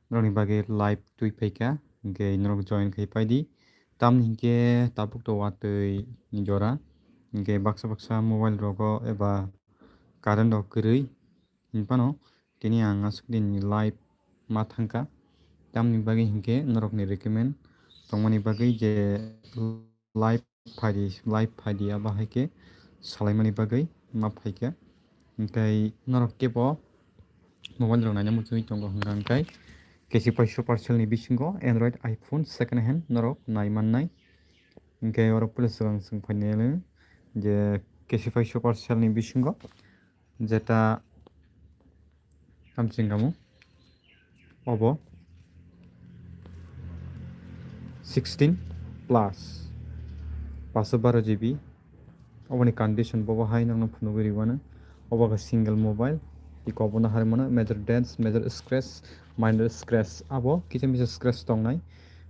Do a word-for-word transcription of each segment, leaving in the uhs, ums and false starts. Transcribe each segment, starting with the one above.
norokni bagwi live twi phaikha, hinkhe norok join khai paidi. Tamni hinkhe tabuk to watwi ni jora, hinkhe baksa baksa mobile rogo eba current rok kwrwi hinphano tini ang aswk din live ma thangkha. Tamni bagwi hinkhe norokni recommend tongmani bagwi je live phaidi, live phaidi abo hai khe salaimani bagwi ma phaikha. Hinkhe norok kebo mobile rok naina muchungwi tongo hwnka hinkhe K C Pai Super Sale ni bisingo Android iPhone second hand norok nai mannai. Hinkhe oro puila swkang swng phainai je K C Pai Super Sale ni bisingo jeta hamsing kamo obo sixteen plus paanso baro G B. Oboni condition bobo hai nokno phunugwi rwmano. Obo khe single mobile, tei kobono hai mano major dents, major scratch, minor scratch, abo kisa misa scratch tongnai.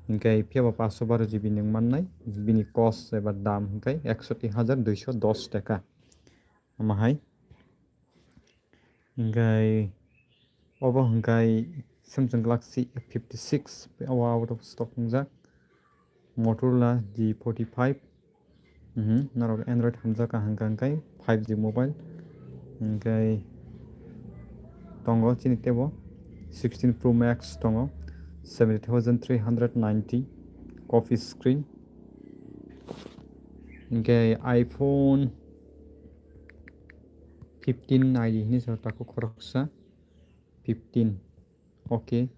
Hinkhe phiyaba paanso baro G B nwng mannai, bini cost eba dam hinkhe ekshoti hajar duiso dos taka. Omo hai. Hinkhe obo hinkhe Samsung Galaxy F fifty six, obo out of stock wngjak. Motorola G forty five. Mhm, norok Android hamjak kaham kha hinkhe five G mobile. Hinkhe tongo chini tebo sixteen Pro Max tongo, seventy thousand three hundred ninety coffee screen. Hinkhe iPhone fifteen naidi hinwi sa tako khoroksa. Fifteen. Okay.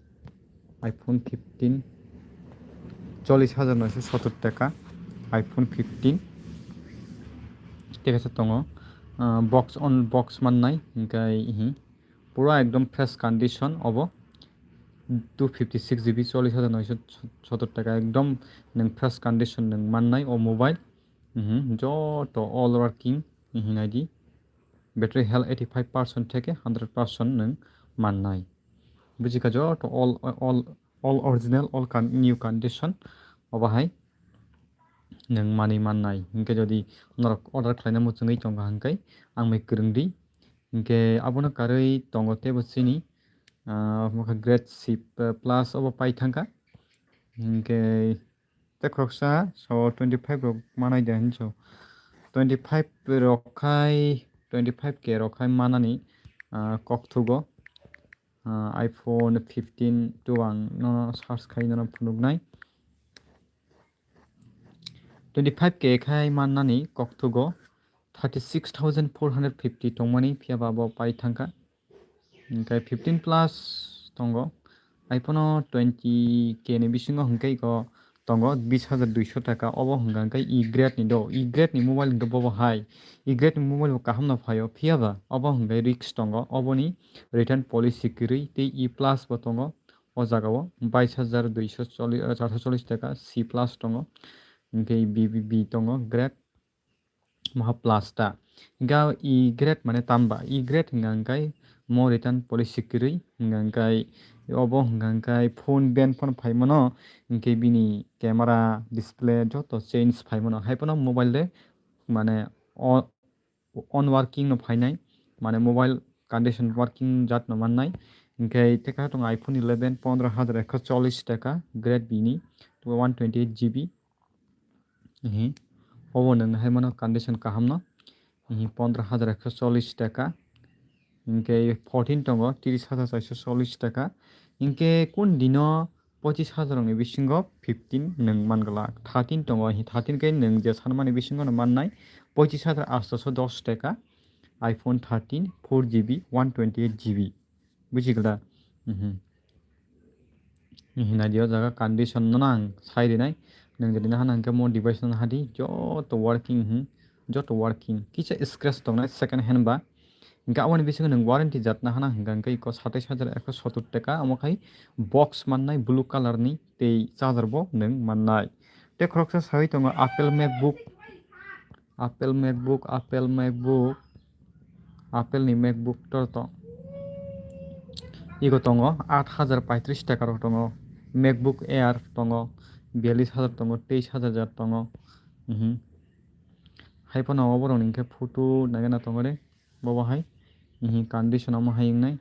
iPhone fifteen. Chollish hajar noisho sotor taka. iPhone fifteen. Tei kaisa tongo. Ah, box on box mannai. Hinkhe, ihi. Pura ekdom fresh condition obo. Two fifty six G B, chollish hajar noisho sotor taka. Ekdom nwng fresh condition nwng mannai o mobile. Mhm, joto all working. Ihi naidi. Battery health eighty five percent theke hundred percent nwng mannai. Bujikha joto all, all, all original, all con-, new condition. Obo hai nwng manwi mannai. Hinkhe jodi norok order khlaina muchungwi tongo hinkhe ang bai kwrwng di. Hinkhe abono karwi tongo teibo chini, ah, omo khe Great Ship, eh, Plus obo pai thangkha. Hinkhe tei khoroksa so twenty five rok manai de hinwi so. Twenty five rok khai, twenty five K rok khai manani, ah, kok thugo. Ah, iPhone fifteen to ang nono search khai nono phunuknai. Twenty five K khai mannani kok thugo. Thirty six thousand four hundred fifty tongmani phiyaba bo pai thangkha. Hinkhe fifteen plus tongo. iPhone o twenty K ni bisingo hinkhe iko tongo bis hajar duiso taka. Obo hwnka hinkhe E grade ni do. E grade ni mobile hinkhe bobo hai. E grade ni mobile bo kaham no phaio. Phiyaba obo hinkhe risk tongo. Oboni return policy kwrwi tei E plus bo tongo. O jaga o bais hajar duiso chollish, eh, charso chollish taka C plus tongo. Hinkhe B B B tongo grade. Maha plus ta. Hinkhe E grade mane tamba? E grade hwnka hinkhe mo return policy kwrwi, hwnka hinkhe obo hwnka hinkhe phone ban phano phaimano, hinkhe bini camera, display joto change phaimano. Haiphano mobile de mane o, on working no phainai, mane mobile condition working jat no mannai. Hinkhe tei kha tongo iPhone eleven, pondro hajar ekso chollish taka, grade B ni, one twenty eight G B. Ehe, obo nwng hai mano condition kaham no. Ehe, pondro hajar ekso chollish taka. Hinkhe fourteen tongo, tris hajar chaiso chollish taka. Hinkhe kun dino pochis hajar ni bisingo fifteen nwng man glak. Thirteen tongo, ehe, thirteen khe nwng je sanmani bisingo no mannai pochis hajar atso dos taka. iPhone thirteen, four G B, one twenty eight G B. Buji glak? Mhm. Hinai di o jaga condition no ang sai rinai. Nwng jadi nahana hwnkhe mo device no hadi joto working, hmm, joto working. Kisa scratch tongnai second hand ba. Hinkhe aboni bisingo nwng warranty jat nahana hwnkha hinkhe iko satais hajar ekso sotor taka, omo khai box mannai blue color ni tei charger bo nwng mannai. Tei khoroksa sawi tongo Apple MacBook. Apple MacBook, Apple MacBook, Apple ni MacBook to to. Igo tongo aat hajar paitris taka rok tongo, MacBook Air tongo, biyallis hajar tongo, teis hajar jar tongo. Mhm. Hai phano oborok ni hwnkhe photo naigana tongo de, bobo hai. Mhm, condition omo hai wngnai.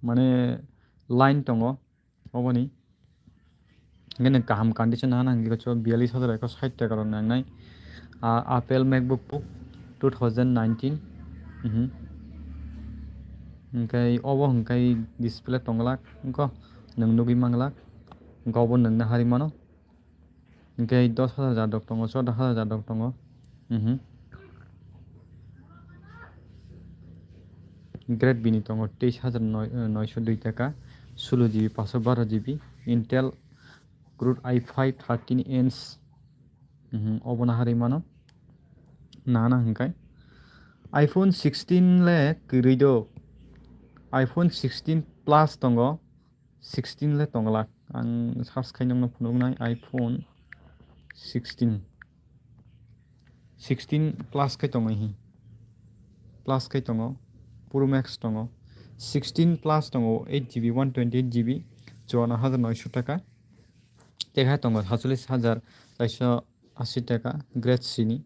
mane line tongo oboni. Hingke nwng kaham condition nahana hingke kosok biyalish hajar ekso sait taka rok nangnai. A, Apple MacBook Pro two thousand nineteen. Mhm. Hingke obo hingke display tongglak, wngkha nwng nugui manglak, wngkha obo nwngno hari mano. Hingke dos hajar jadok tongo, choudo hajar jadok tongo. Mhm. Grade B ni tongo teis hajar noi, noisho dui taka, solo G B, paso baro G B, Intel Core i five thirteen inch. Mhm, obono hari mano. Nana hingkai. iPhone sixteen le kwrwi do. iPhone sixteen Plus tongo. Sixteen le tongla. Ang search khai nokno phunuknai iPhone sixteen. Sixteen Plus khai tongo hi. Plus khai tongo. Pro Max tongo. Sixteen Plus tongo, eight G B, one twenty eight G B, chuana hajar noisho taka. Tei hai tongo satsolish hajar chaisho ashi taka, grade C ni.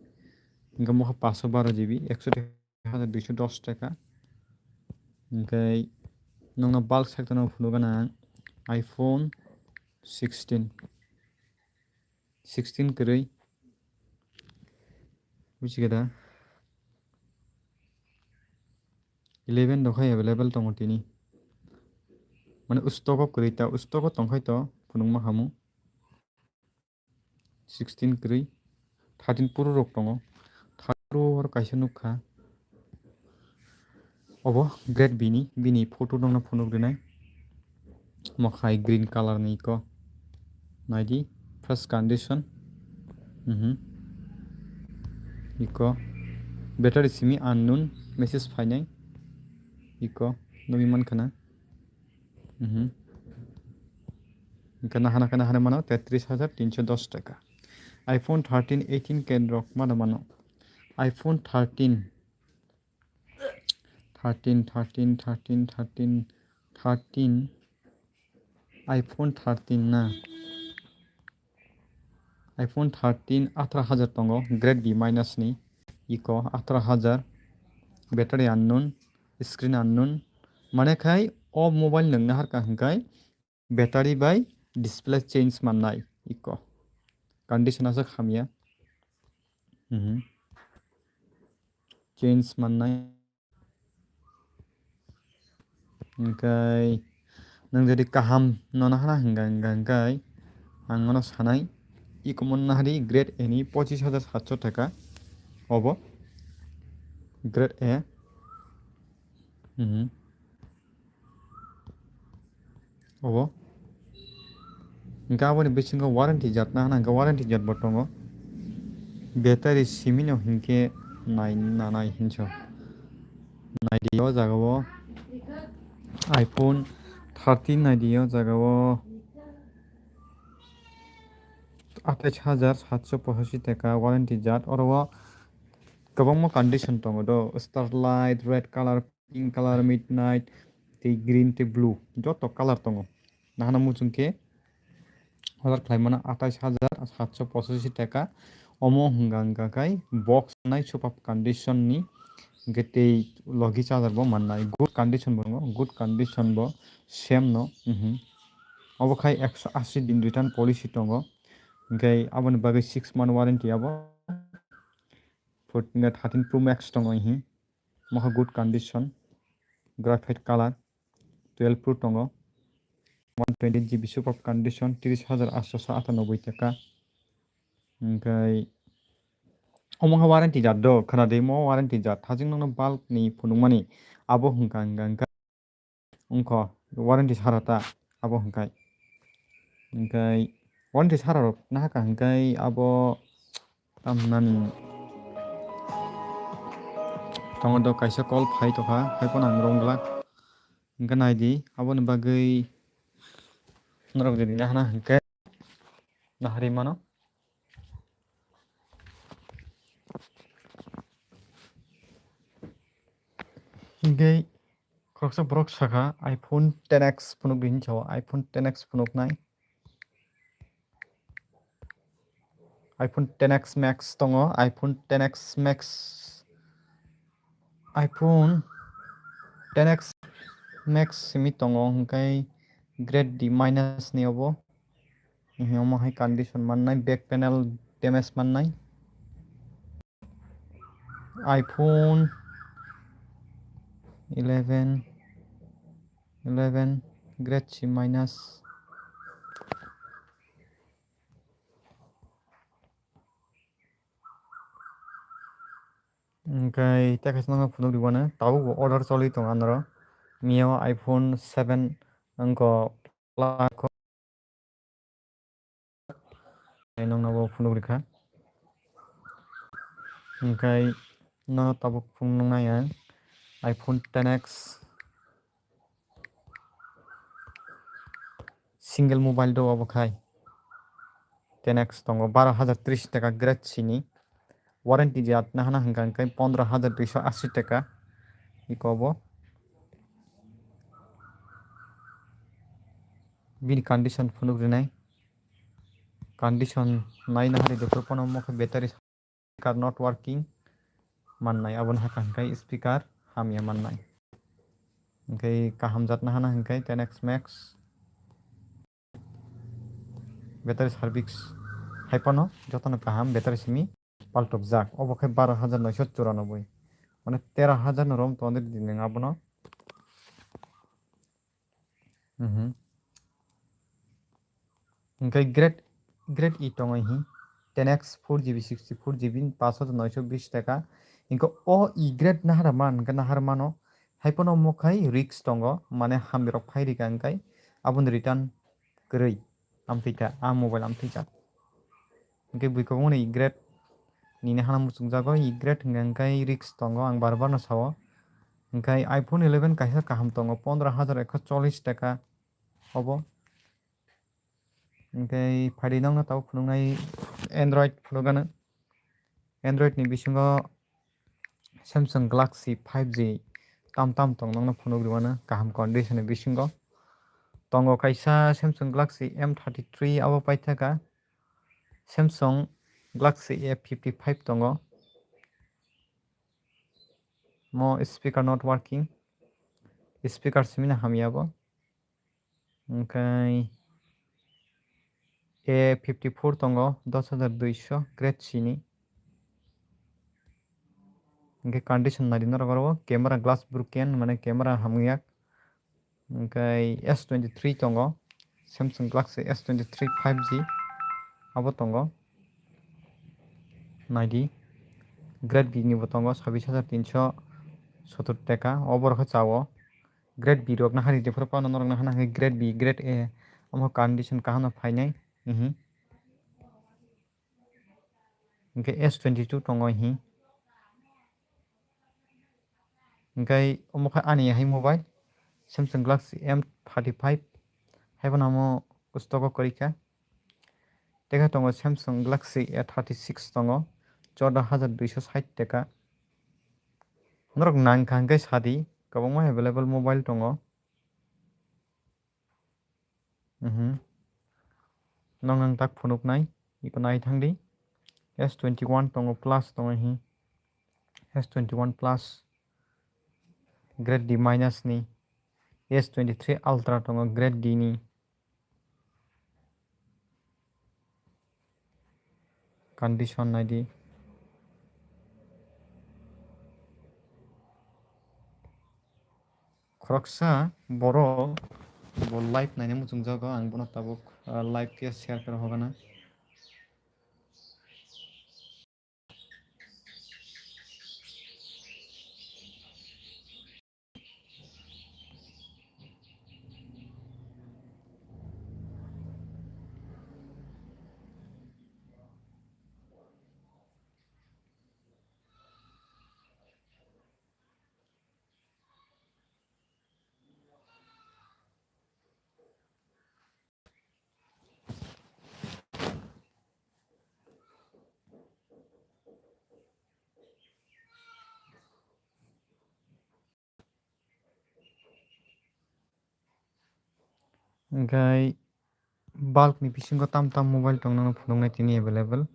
Hingke mokha paso baro G B, ekso hajar duiso dos taka. Hingke nokno bulk sector no phunukgana ang iPhone sixteen. Sixteen kwrwi. Bujiga da? Eleven rok hai available tongo tini. Mane stock o kwrwi ta, stock o tongkhai to phunukma hamu. Sixteen kwrwi. Thirteen Pro rok tongo. Thirteen Pro oro kaisa nukha. Obo grade B ni, bini photo nokno phunuk rinai. Mokhai green color ni iko. Naidi, first condition. Mhm. Iko. Battery simi unknown message phainai. Iko. Nugui mankhana. Mhm. Hingke nahana khe nahana mano tetris hajar tinso dos taka. iPhone thirteen, eighteen K rok mano mano. iPhone thirteen. Thirteen, thirteen, thirteen, thirteen, thirteen. iPhone thirteen na. iPhone thirteen atharo hajar tongo, grade B minus ni. Iko atharo hajar. Battery unknown, screen unknown. Mane khai o mobile nwng naharka hingkai battery bai display change mannai iko. Condition aswk hamya. Mhm. Change mannai. Hingkai nwng jodi kaham no nahana hingka, hingka, hingkai ang nono sanai. Iko monna hari grade A ni pochis hajar satso taka. Obo. Grade A. Mhm. Obo. Hingke aboni bisingo warranty jat nahana hingke warranty jat bo tongo. Battery simi no hingke nai, nanai hinso. Naidi o jaga o iPhone thirteen naidi o jaga o atais hajar satso pochashi taka warranty jat. Oro o kwbangma condition tongo do, Starlight, red color, pink color, midnight, tei green, tei blue, joto color tongo. Nahana muchung khe order khlai mano atais hajar satso pochashi taka. Omo hwnka hwnka khai box nai super condition ni, hwnkhe tei logi charger bo mannai. Good condition bo tongo, good condition bo same no. Mhm. Obo khai ekso ashi din return policy tongo, hwnkhe aboni bagwi six month warranty abo. Fourteen, thirteen Pro Max tongo, mhm. Mokha good condition, graphite color, twelve Pro tongo, one twenty G B super condition, tris hajar atsho atanoboi taka. Hingkai omo khe warranty jat do, khna de mo warranty jat. Hajing nokno bulk ni phunukmani abo hwnka hwnka hwnka wngkha warranty sara ta abo hwnkai. Hingkai warranty sara rok nahaka hingkai abo tamnani tongo do kaisa call phai tokha, hai phano ang rwng glak. Hingke nai di, aboni bagwi norok jodi nahana hingke nahari mano. Hingke khoroksa borok sakha, iPhone ten X phunuk di hinwi sao, iPhone ten X phunuknai. iPhone ten X Max tongo, iPhone ten X Max, iPhone ten X Max simi tongo, hwnkhe grade D minus ni obo. Omo hai condition mannai, back panel damage mannai. iPhone eleven, eleven grade C minus. Hwnkhe tei kaisa nokno phunuk rwmani tabuk bo order choli tongo anoro. Mio iPhone seven wngkha. Nokno bo phunuk rikha. Hwnkhe no tabuk phunuk nai ang iPhone ten X. Single mobile do obo khai ten X tongo, baro hajar tris taka grade C ni. Warranty jat nahana hwnkha hwnkhe pondro hajar duiso asi taka. Iko bo. Bini condition phunuk rinai. Condition nai nahari doktor pono mokhe battery speaker not working mannai, aboni hakha hwnkhe speaker hamya mannai. Hwnkhe kaham jat nahana hwnkhe ten X Max. Battery service hai phano jotono kaham battery simi paltokjak. Obo khe baro hajar noisho churanobboi. Mane tero hajar no rom tongo de nwng abono. Mhm. Hwnkhe grade, grade E tongo hi ten X four G B sixty four G B pash hajar noisho bish taka. Hwnkhe o E grade nahara man, hwnkhe nahar mano. Hai phano omo khai risk tongo, mane hamya rok phai rikha hwnkhe aboni return kwrwi. Amtwi kha, a mobile amtwi jak. Hwnkhe bui kwbangmani E grade nini hano muchungjago, E grade hwnkhe hwnkhe risk tongo, ang bar bar no sao. Hwnkhe iPhone eleven kaisa kaham tongo, pondro hajar ekho chollish taka obo. Hwnkhe phaidi nokno tabuk phunuknai Android phunukgano. Android ni bisingo Samsung Galaxy five G tam tam tong nokno phunuk rwmano kaham condition ni bisingo. Tongo kaisa Samsung Galaxy M thirty three abo paithaka. Samsung Galaxy A fifty five tongo. Mo speaker not working. Speaker simi na hamya bo. Hwnkhe A fifty four tongo, dos hajar duiso grade C ni. Hwnkhe condition naidi norok oro camera glass broken, mane camera hamya. Hwnkhe S twenty three tongo, Samsung Galaxy S twenty three five G abo tongo. Naidi grade B ni bo tongo, sabis hajar tinso sotor taka, obo rokhe chao. Grade B rok nahari jephuru phano norok nahana hwnkhe grade B, grade A, omo condition kaham no phainai. Mhm. Hwnkhe S twenty two tongo hi. Hwnkhe omo khe ani hai mobile Samsung Galaxy M thirty five, hai phano omo stock o kwrwi kha. Tei khe tongo Samsung Galaxy A thirty six tongo, chordo hajar duiso sait taka. Norok nang kha hwnkhe sadi, kwbangma available mobile tongo. Mhm. Nokno ang tak phunuknai, iko nai thangdi. S twenty one tongo, plus tongo hi. S twenty one plus grade D minus ni. S twenty three Ultra tongo, grade D ni. Condition naidi. Khoroksa borok bo live naina muchungjago, ang bono tabuk, ah, live khe share khe rohorgana. Hwnkhe bulk ni bisingo tam tam mobile tong nang phunuknai tini available.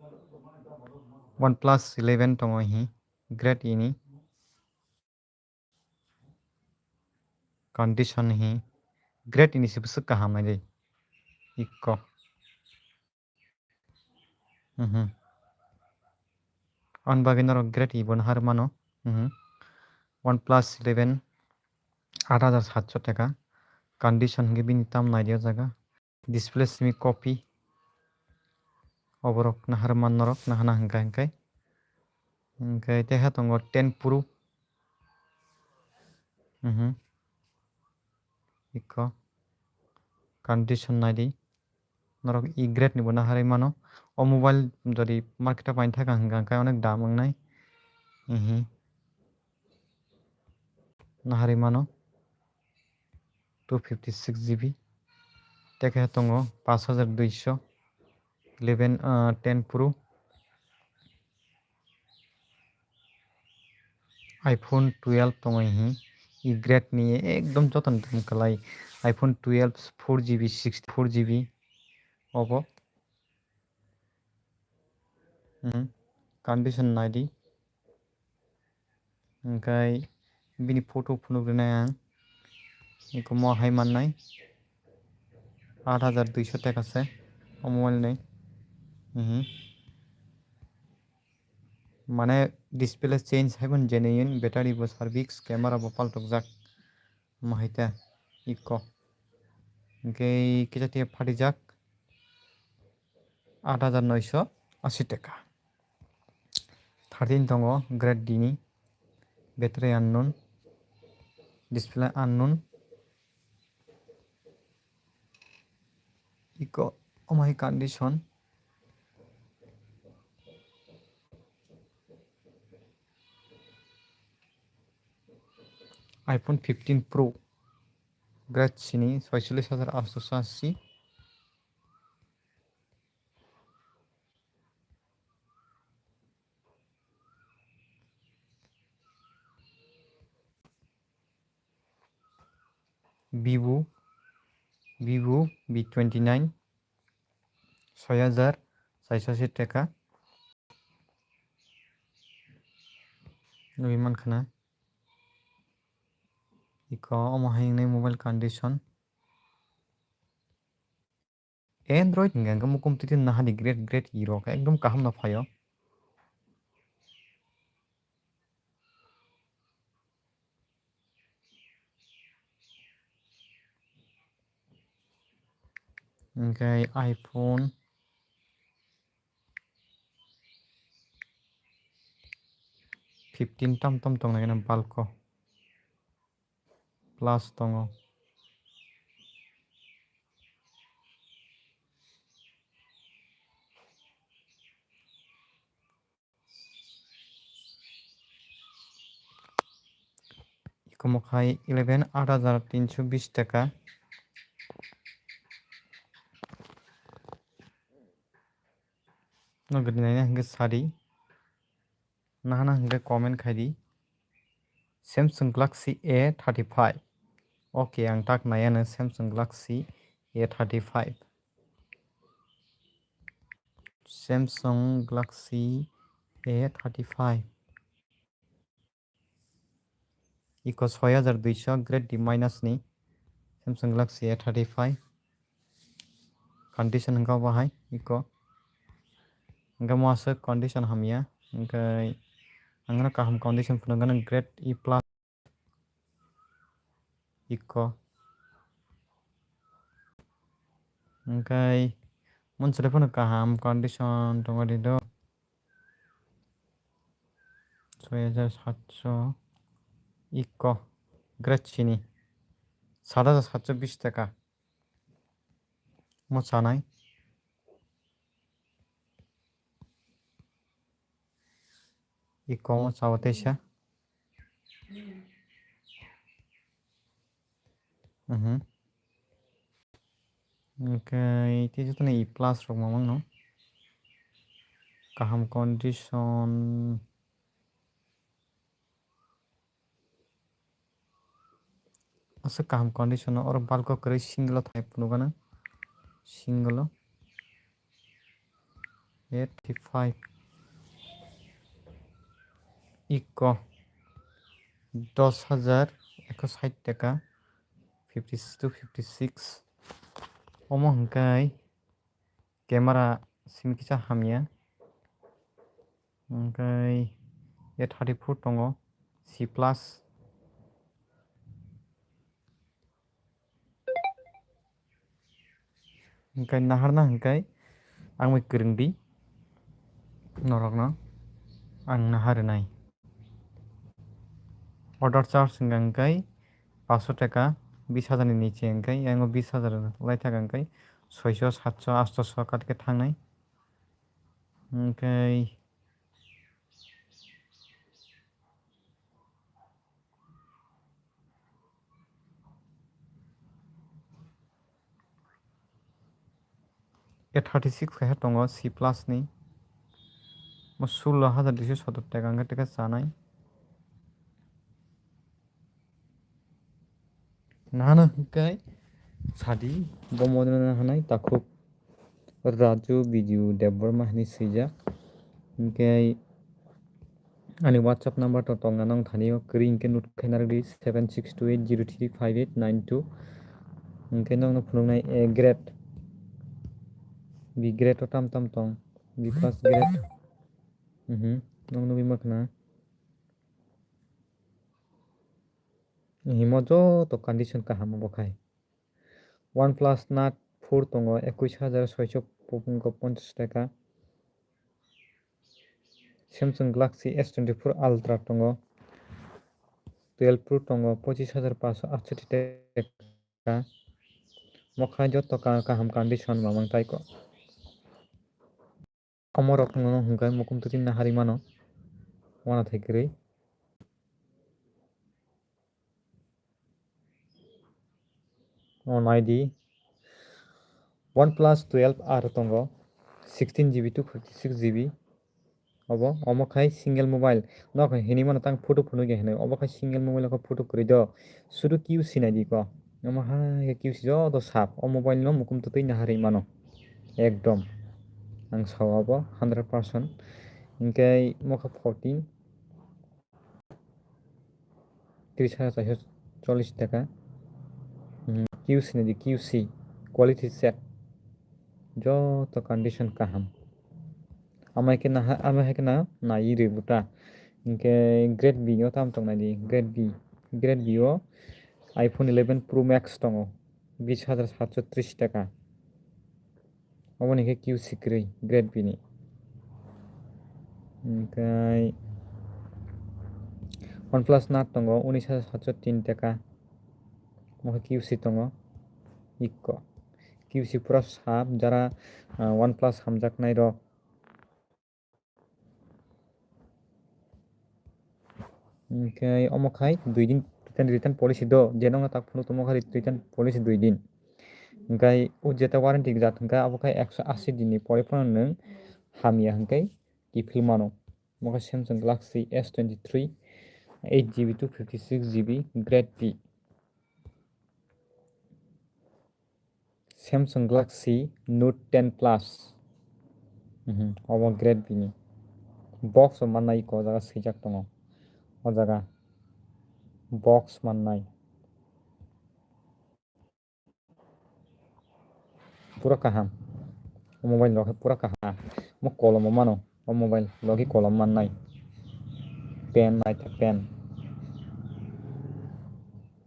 OnePlus eleven tongo hi, grade E ni. condition hi grade ini se bwswk kaham nai de. Iko. Mhm. Ani bagwi norok grade ibo nahar mano. Mhm. OnePlus eleven, aat hajar satso taka. Condition hwnkhe bini tam nai de o jaga. Display simi copy. Oborok nahar man norok nahana hwnkha hwnkhe. Hwnkhe teha tongo ten Pro. Mhm. Iko condition naidi. Norok i grade ni bo naharwi mano. O mobile jodi market o paina thaka hwnkha hwnkhe onek dam wngnai. Mhm. Naharwi mano. Two fifty six G B. Tei khe tongo pash hajar duiso eleven, ah, ten Pro. iPhone twelve tongo hi. I grade ni ekdom joto ni dam kwlai. iPhone twelve four G B, sixty four G B obo. Hmm. Condition naidi. Hwnkhe bini photo phunuk rwnai ang. Eko mo hai mannai. Aat hajar duiso taka se. O mobile ni. Mhm. Mane display change hai phano genuine, battery bo service, camera bo paltokjak. Mo hai ta eko. Hwnkhe kisa tia phatijak. Aat hajar noisho ashi taka. Thirteen tongo grade D ni, battery unknown, display unknown. Eko omo hai condition. iPhone fifteen Pro grade sini soicholish hajar aatso ashi. Vivo, Vivo V twenty nine, soi hajar saiso ashi taka. Nugwi mankha na. Eko omo hai wngnai mobile condition. Android hwnkhe hwnkhe mukum twi twi nahadi grade grade e rok ekdom kaham no phaio. Hwnkhe iPhone fifteen tam tam tongnai gana bulk o plus tongo. Eko mo khai eleven, aat hajar tinso bish taka. No gwnai hwnkhe sadi. Nahana hwnkhe comment khai di. Samsung Galaxy A thirty five. Okay, ang tak naiya no Samsung Galaxy A thirty five. Samsung Galaxy A thirty five. Eko soi hajar duiso grade D minus ni Samsung Galaxy A thirty five. Condition hwnkha bo hai eko. Hwnkhe mo aswk condition hamya. Hwnkhe ang no kaham condition phunukgano grade E plus. Eko. Hwnkhe monchwlwi phano kaham condition tongo di do. Soi hajar satso eko grade sini. Sat hajar satso bish taka. Mo chanai. Eko mo chawa teisa. Mhm. Hwnkhe tei jotono E plus rok mamang no. Kaham condition. Aswk kaham condition o, oro bulk o kwrwi single o thai phunukgano. Single o. Eighty five. Eko dos hajar ekso sait taka. fifty to fifty six. Omo hwnkhe camera simi kisa hamya. Hwnkhe A thirty four tongo, C plus. Hwnkhe naharna hwnkhe ang bai kwrwng di norokno ang nahar rwnai. Order charge hwnkha hwnkhe paanch sho taka, bis hajar ni niche hwnkhe, yango bis hajar lai thaka hwnkhe soi sho, sat sho, aat sho kat khe thangnai. Hwnkhe A thirty six kaisa tongo, C plus ni. Mo sullo hajar duiso sotor taka hwnkhe teka chanai. Nahana hwnkhe sadi, bo model nahanai takhuk Raju Biju Debbarma hinwi swijak. Hwnkhe ani WhatsApp number to tongna nong thani o, kwrwi hwnkhe note khaina rwdi seven six two eight zero three five eight nine two. Hwnkhe nokno phunuknai A grade, B grade o tam tam tong, B plus grade. Mhm, nokno nugwi makhna. Himo joto condition kaham obo khai. OnePlus Nord four tongo, ekush hajar soicho ponchash taka. Samsung Galaxy S twenty four Ultra tongo, twelve Pro tongo, pochis hajar paanch sho aatshoti taka. Mokha joto ka-, kaham condition mamang taiko. Omorok no hwnkhe mukum twtwi naharwi mano, uanathai kwrwi. O nai di, OnePlus twelve R tongo, sixteen G B two fifty six G B. Obo, omo khai single mobile. Nok hinwi mano tang photo phunukya hinwi. Obo khai single mobile khe photo kwrwi do. Sudu Q C nai di ko. Omo hai khe Q C joto sap. O mobile no mukum twtwi naharwi mano. Ekdom. Ang sao abo hundred percent. Hinkhe mokha fourteen. Tris hajar chaiso chollis taka. Hmm, Q C ni di, Q C, quality check. Joto condition kaham. Amai khe na, amai hai khe na nai rwi buta. Hinkhe grade B o tam tong nai di, grade B. Grade B o iPhone eleven Pro Max tongo, bis hajar satso tris taka. Oboni khe Q C kwrwi, grade B ni. Hinkhe OnePlus Nord tongo, unis hajar satso tin taka. Omo khe Q C tongo, ikko. Q C pura sap, jara, ah, OnePlus hamjaknai rok. Hinkhe omo khai dui din return, return policy do, je nokno tak phunuk tongmo khai return policy dui din. Hinkhe o jeta warranty jat hinkhe abo khai ekso ashi din ni pore phano nwng hamya hinkhe kiphil mano. Omo khe Samsung Galaxy S twenty three, eight G B two fifty six G B grade B. Samsung Galaxy Note ten Plus. Mhm, omo grade B ni. Box o mannai iko, o jaga swijak tongo. O jaga box mannai. Pura kaham. O mobile rok khe pura kaham. Omo kolom o mano. O mobile logi kolom mannai. Pen naithok pen.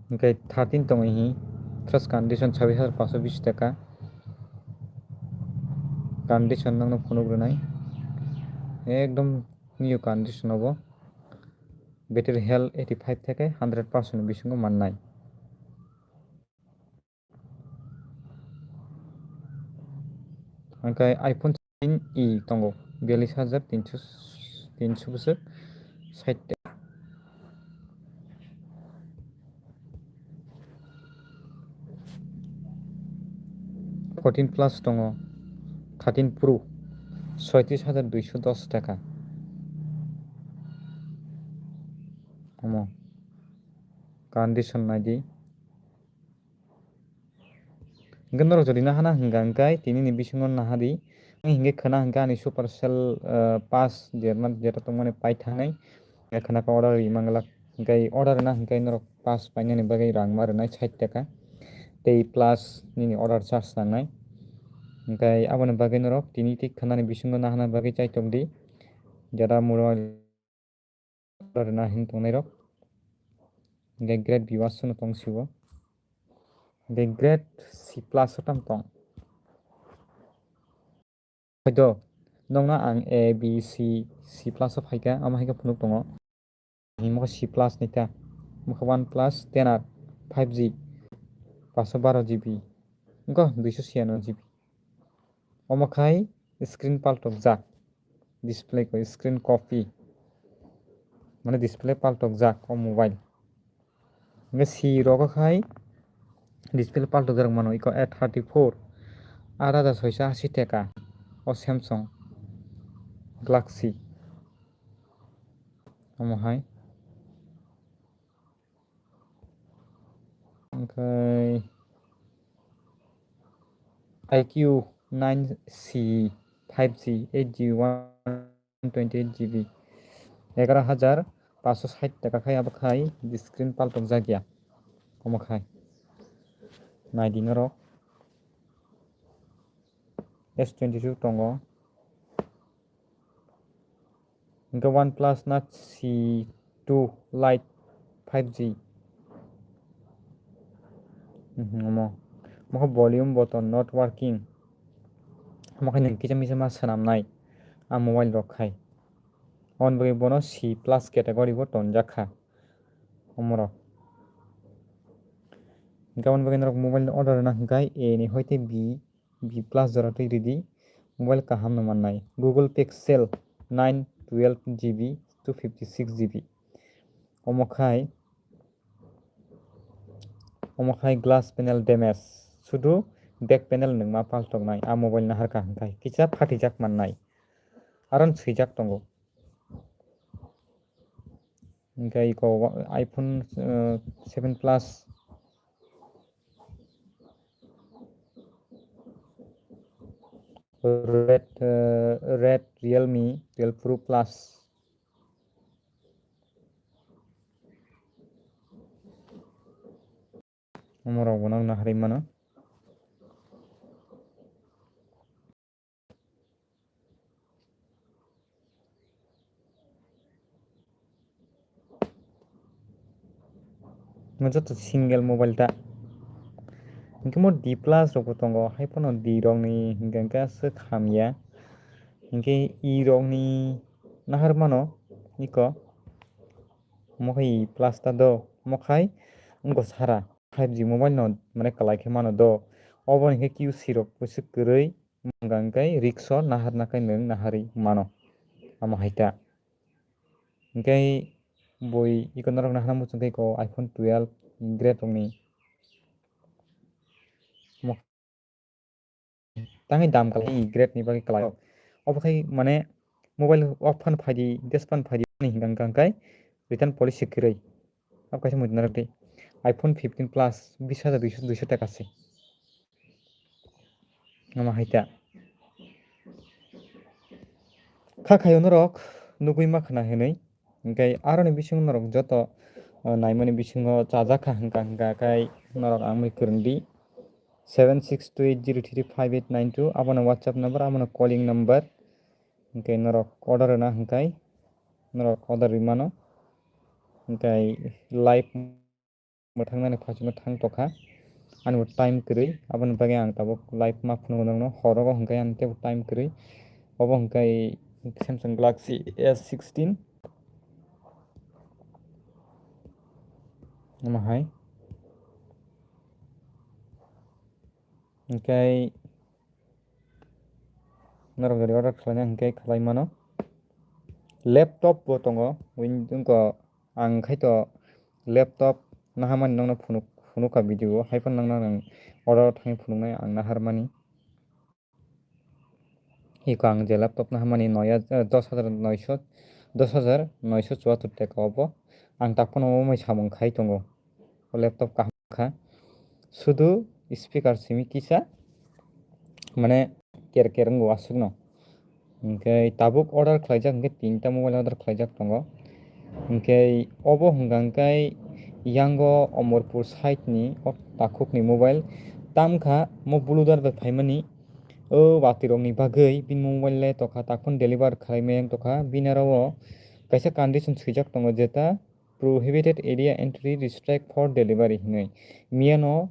Hinkhe thirteen tongwi hi. Thras condition chabi hajar paanch sho bis taka. Condition nokno phunuk rwnai. Ekdom new condition obo. Battery health eighty five theke hundred percent ni bisingo mannai. Hinkhe iPhone thirteen E tongo, biyallis hajar tinsho, tinsho bwswk sait taka. Fourteen Plus tongo, thirteen Pro, soitris hajar duisho dos taka. Omo condition naidi. Hinkhe norok jodi nahana hwnkha hinkhe tini ni bisingo nahadi. Ang hinkhe khwna hinkhe ani Supercell, ah, pass jerman jeta tongmani pai thangnai. Hinkhe khwna khe order ri manglak. Hinkhe order rwna hinkhe norok pass painani bagwi rang ma rwnai sait taka. tei plus nini order charge nangnai. Hwnkhe aboni bagwi norok tini tei khwnani bisingo nahana bagwi chaitok di. Jara mura rwna hin tongnairok. Hwnkhe grade B o aswkno tong sibo. Hwnkhe grade C plus o tamo tong. Hoito nokno ang A, B, C, C plus o phaikha, omo hai khe phunuk tongo. Himkhe C plus ni ta, himkhe one plus ten R, five G, paanch sho baro G B, wngkha duiso chhiyano G B. Omo khai screen paltok jak, display ko screen copy, mane display paltok jak o mobile. Hingke C rogo khai display paltok jak mano, iko A thirty four, aat hajar soiso ashi teka o Samsung Galaxy. Omo hai. Oke. I Q nine C, five G, eight G, one twenty eight G B, egaroh hajar paanch sho sait taka khai, abo khai screen paltok jak ya. Omo khai. Nai di norok. S twenty two tongo. Hingke OnePlus Nord C two Lite five G. Mhm, omo. Omo khe volume button not working. Omo khe nwng kisa misa ma swnamnai a mobile rok khai. Aboni bagwi bono C plus category bo tonjak kha. Omorok. Hingke aboni bagwi norok mobile order rwna hwnkhe A ni hoite B B plus jora twi ridi, mobile kaham no mannai. Google Pixel nine twelve G B two fifty six G B. Omo khai, omo khai glass panel damage, sudu back panel nwngma paltoknai. A mobile naharkha hwnkhe kisa phatijak mannai, aron swijak tongo. Hingke iko wa-, iPhone, eh, seven Plus, Red, eh, Red Realme twelve Pro Plus. Omorok bo nang naharwi mano. Mo joto single mobile ta. Hingke mo D plus rok bo tongo, hai phano D rok ni hingka hingka aswk hamya. Hingke E rok ni nahar mano iko. Mo khai E plus ta do, mo khai wngkha sara. Five G mobile no mane kwlai khe mano do. Obo ni khe Q C rok bwswk kwrwi. Hingka hingke risk o naharna khe nwng naharwi mano. Amo hai ta. Hingke bui iko norok nahana muchung khe iko iPhone twelve Grade rok ni. Mo-, tangwi dam kwlai Grade ni bagwi kwlai. Obo khai mane mobile o phan phaidi, des phan phaidi ni hingka hingka hingke return policy kwrwi. Abo kaisa muchung narwk di. iPhone fifteen Plus bis hajar duiso, duiso taka se. Ama hai ta. Kha khayo norok nugwi ma khna hinwi. Hingke aroni bisingo norok joto, o, naimani bisingo chajak kha hingka hingka khai norok ang bai kwrwng di. Seven six two eight zero three five eight nine two, abono WhatsApp number, abono calling number. Hingke norok order rwna hingkai norok order rwi mano. Hingke live mwthangnani phaichukno thang tokha. Ani bo time kwrwi, aboni bagwi ang tabuk live ma phunukgo nokno. Horogo hingke ani teibo time kwrwi. Obo hingke Samsung Galaxy S sixteen. Omo hai. Hingke norok jodi order khlaina hingke khlai mano. Laptop bo tongo, win-, wngkha ang khaito laptop naharmani nokno phunuk, phunukha video o, hai phano nokno ang order thangwi phunuknai ang naharmani. Iko ang je laptop naharmani noya, eh, dos hajar noisho, dos hajar noisho chuatur teka obo. Ang tak phano omo samung khai tongo. O laptop kaham kha. Sudu speaker simi kisa, mane, ker ker wngo aswkno. Hingke tabuk order khlaijak hingke tinta mobile order khlaijak tongo. Hingke obo hingka hingke Yango Omorpur side ni o takhuk ni mobile tamkha mo blue dar bai phaimani. O batirokni bagwi bini mobile le tokha, takhun deliver khlai mayang tokha. Bini aro o kaisa condition swijak tongo, jeta prohibited area entry restrict for delivery hinwi. Miyano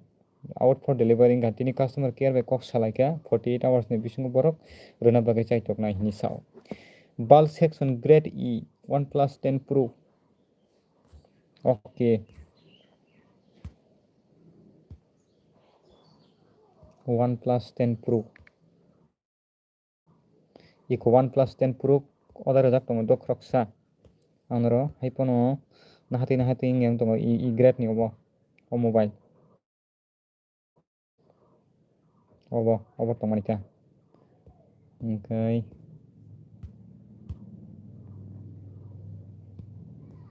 out for delivery wngkha, tini customer care bai kok salaikha, forty eight hours ni bisingo borok rwna bagwi chaitoknai hinwi sao. Bal section grade E, OnePlus ten Pro. Okay. OnePlus ten Pro. Iko OnePlus ten Pro order rwjak tongo dokhoroksa. Ang noro hai phano nahatwi nahatwi wngya wng tongo i, i grade ni obo, o mobile. Obo, obo tongmani kha. Hwnkhe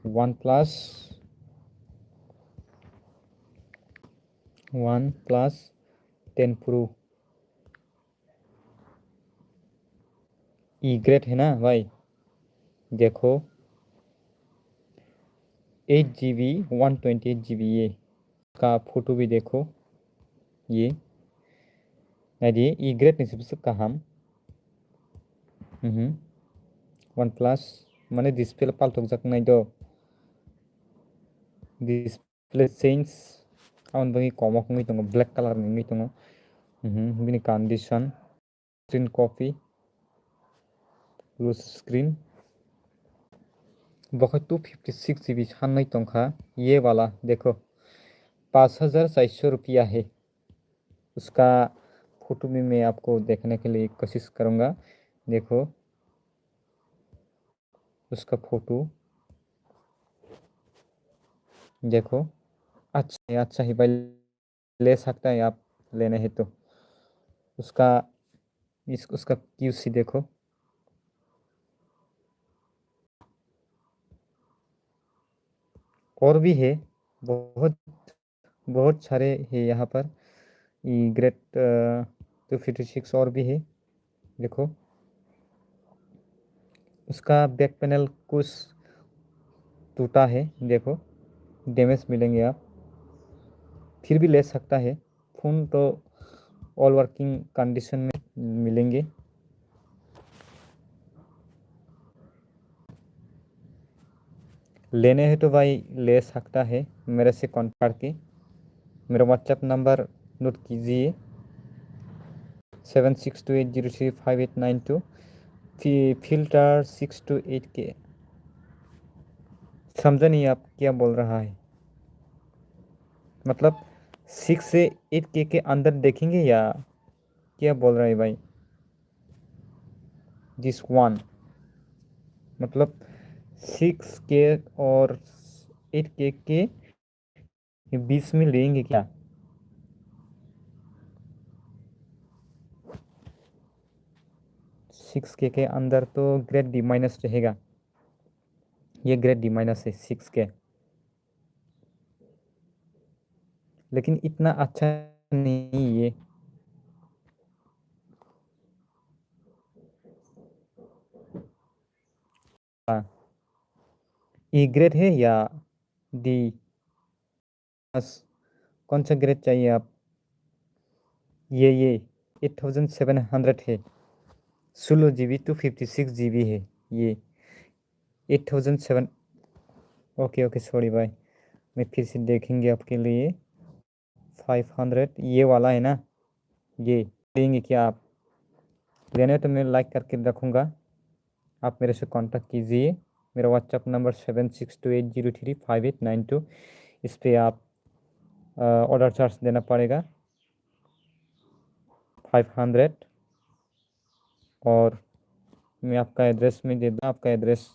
OnePlus, OnePlus ten Pro. E grade hai na bhai, dekho, eight G B, one twenty eight G B ye. Ka photo bhi dekho, ye. Naidi, e grade ni se bwswk kaham. Mhm. OnePlus, mane display palthok jak nai do. Display change, aboni bagwi komok wngwi tongo, black color ni wngwi tongo. Mhm, bini condition, screen copy, loose screen. Bo khe two fifty six G B sanwi tongkha, ye wala dekho, पाँच हज़ार चार सौ रुपया है। उसका फोटो भी मैं आपको देखने के लिए कोशिश करूँगा। देखो, उसका फोटो देखो, अच्छा है, अच्छा है भाई, ले सकता है आप लेना है तो। उसका, इस, उसका क्यूसी देखो। और भी है, बहुत बहुत सारे है यहाँ पर। ये ग्रेड, अ, टू फिफ्टी सिक्स और भी है। देखो, उसका बैक पैनल कुछ टूटा है, देखो, डैमेज मिलेंगे आप, फिर भी ले सकता है। फ़ोन तो ऑल वर्किंग कंडीशन में मिलेंगे। लेने है तो भाई ले सकता है, मेरे से कॉन्टैक्ट करके मेरा WhatsApp नंबर नोट कीजिए, seven six two eight zero three five eight nine two, फि-, फिल्टर सिक्स टू एट के। समझा नहीं आप क्या बोल रहा है, मतलब सिक्स से एट के के अंदर देखेंगे या क्या बोल रहा है भाई? दिस वन, मतलब सिक्स के और एट के के बीच में लेंगे क्या? सिक्स के के अंदर तो ग्रेड डी माइनस रहेगा, ये ग्रेड डी माइनस है सिक्स के। लेकिन इतना अच्छा नहीं ये। हाँ। ई ग्रेड है या डी? बस, कौन सा ग्रेड चाहिए आप? ये, ये एट थाउजेंड सेवन हंड्रेड है, सोलह G B, two fifty six G B है ये। Eight thousand seven, okay, okay, sorry भाई, मैं फिर से देखेंगे आपके लिए। फ़ाइव हंड्रेड, ये वाला है ना, ये लेंगे क्या आप? लेने तो मैं लाइक करके रखूँगा, आप मेरे से कॉन्टैक्ट कीजिए। मेरा WhatsApp number seven six two eight zero three five eight nine two, इस पे आप, अ, ऑर्डर चार्ज देना पड़ेगा फ़ाइव हंड्रेड। और मैं आपका एड्रेस में दे दूँ, आपका एड्रेस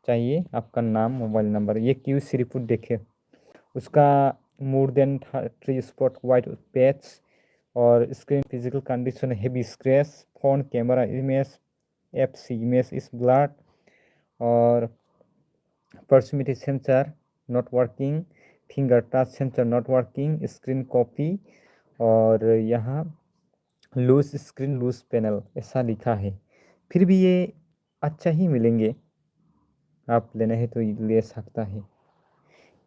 चाहिए, आपका नाम, मोबाइल नंबर। ये क्यूसी रिपोर्ट देखिए, उसका more than three spot white patch और screen physical condition, heavy scratch, phone camera image, F C image is blurred और proximity sensor not working, finger touch sensor not working, screen copy और यहाँ loose screen loose panel ऐसा लिखा है, फिर भी ये अच्छा ही मिलेंगे, आप लेना है तो ले सकता है।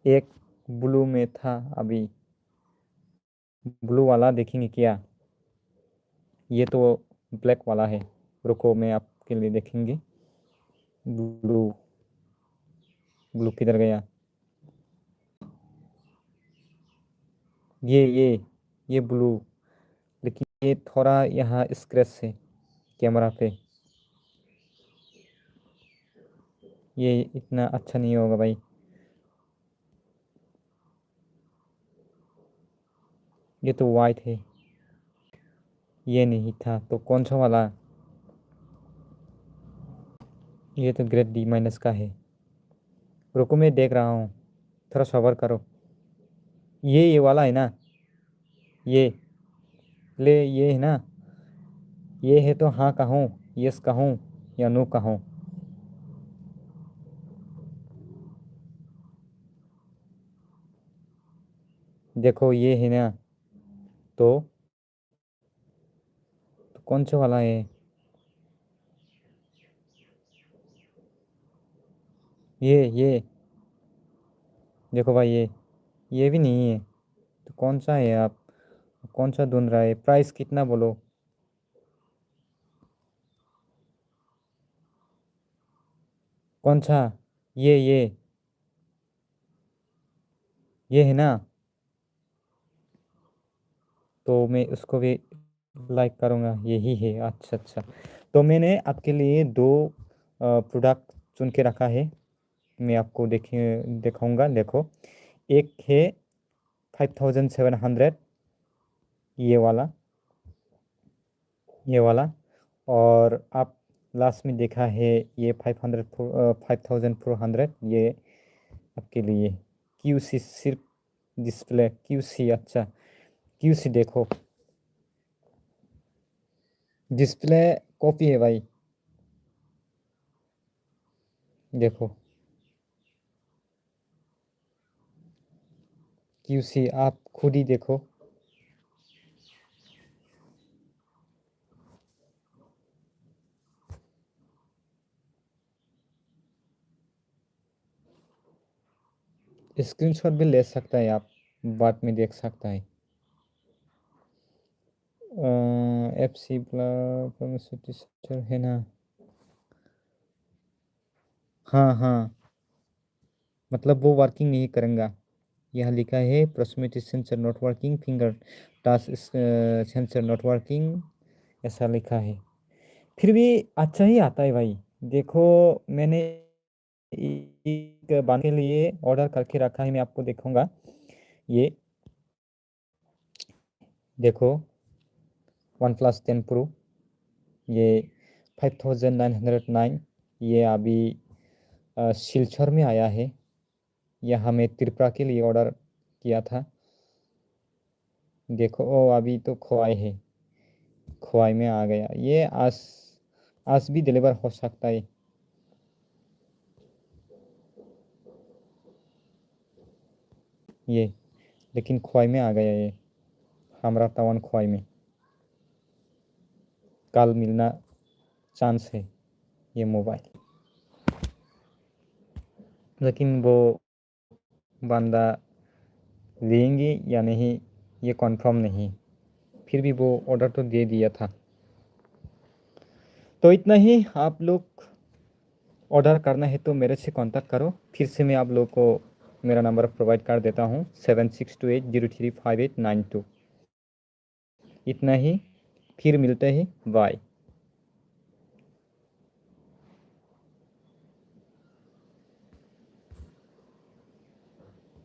एक ब्लू में था अभी। ब्लू वाला देखेंगे क्या? ये तो ब्लैक वाला है। रुको, मैं आपके लिए देखेंगे। ब्लू, ब्लू किधर गया? ये, ये, ये ब्लू, लेकिन ये थोड़ा यहाँ स्क्रैच है कैमरा पे। ये इतना अच्छा नहीं होगा भाई। ये तो वाइट है, ये नहीं था, तो कौन सा वाला? ये तो ग्रेड डी माइनस का है। रुको, मैं देख रहा हूँ, थोड़ा सब्र करो। ये, ये वाला है ना, ये ले, ये है ना, ये है तो हाँ कहूँ, यस कहूँ या नो कहूँ? देखो, ये है ना, तो, तो कौन सा वाला है? ये, ये। देखो भाई, ये, ये भी नहीं है। तो कौन सा है आप? कौन सा ढूंढ रहा है? प्राइस कितना बोलो? कौन सा? ये, ये। ये है ना? तो मैं उसको भी लाइक करूँगा। यही है। अच्छा, अच्छा। तो मैंने आपके लिए दो, अ, प्रोडक्ट चुन के रखा है। मैं आपको देखे-, दिखाऊँगा। देखो, एक है फ़ाइव थाउजेंड सेवन हंड्रेड, ये वाला, ये वाला, और आप लास्ट में देखा है ये फ़ाइव हंड्रेड फ़ोर, अ, फ़ाइव थाउजेंड फ़ोर हंड्रेड, ये आपके लिए क्यूसी सिर्फ डिस्प्ले, क्यूसी, अच्छा, क्यूसी देखो, डिस्प्ले कॉपी है भाई, देखो। क्यूसी आप खुद ही देखो। स्क्रीनशॉट भी ले सकता है आप, बाद में देख सकता है। अ, एफसी प्ला-, प्रोसेसर है ना? हाँ, हाँ। मतलब वो वर्किंग नहीं करेगा। यहाँ लिखा है proximity sensor not working, finger touch, a, sensor not working, ऐसा लिखा है। फिर भी अच्छा ही आता है भाई। देखो, मैंने एक बांध के लिए ऑर्डर करके रखा है, मैं आपको दिखाऊँगा। ये देखो, OnePlus टेन प्रो, ये five thousand nine hundred nine, ये अभी, अ, सिलचर में आया है। यहाँ मैं त्रिपुरा के लिए ऑर्डर किया था। देखो, ओ, अभी तो खोवाई है, खोवाई में आ गया। ये आज, आज भी डिलीवर हो सकता है। ये, लेकिन खोवाई में आ गया ये, हमरा टाउन खोवाई में। कल मिलना चांस है ये मोबाइल। लेकिन वो बंदा लेंगे या नहीं, ये कंफर्म नहीं, फिर भी वो ऑर्डर तो दे दिया था। तो इतना ही, आप लोग ऑर्डर करना है तो मेरे से कांटेक्ट करो। फिर से मैं आप लोग को मेरा नंबर प्रोवाइड कर देता हूँ, seven six two eight zero three five eight nine two. इतना ही, फिर मिलते हैं, बाय।